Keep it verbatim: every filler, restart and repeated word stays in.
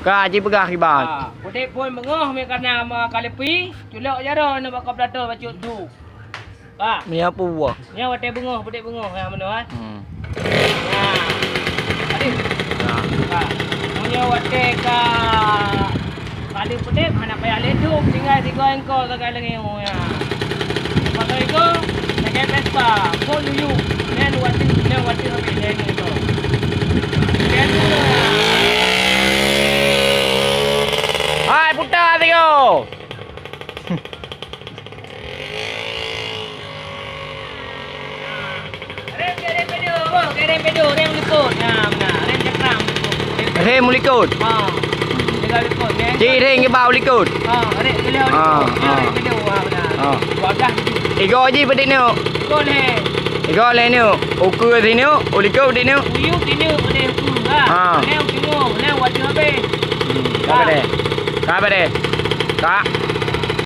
Ka jipeugah kiban. Ha, peutek phôn beungoh meukareuna ma kalepi, culok jaroe nyoe bak plato bacut du. Ka. Meunyoe peue? Nyoe watèe beungoh, peutek beungoh, ha, meunoe, eh. Hmm. Ha. Adik. Ha. Ha. Meunyoe watèe ka, ka lheueh peutek, hana payah lé dum, tinggai sigoe engko sagai lagèe nyoe, ya. Pakai ko, pakai Vespa, phôn yuyu, nyan watèe, nyan watèe habéh, nyan itu. Nyan tu. Hai, putar tiga. Rem, rem pedua, bang. Rem pedua, rem likot. Ha, benar. Rem cakram likot. Rem likot. Ha. Tinggal likot, ya. Cik rem ke bawah likot. Ha, rem kedua likot. Ha, ya, ha. Rem kedua, ha, benar. Ha. Wadah tu. Tiga ji pedek ni. Tiga leh. Tiga leh ni. Ukur sini, ulikot di ni. Uyu sini, udah ukur, ha. Ha. Leh ukur, leh wajib habis. Hmm, ka apa deh? Ka apa deh? Ka.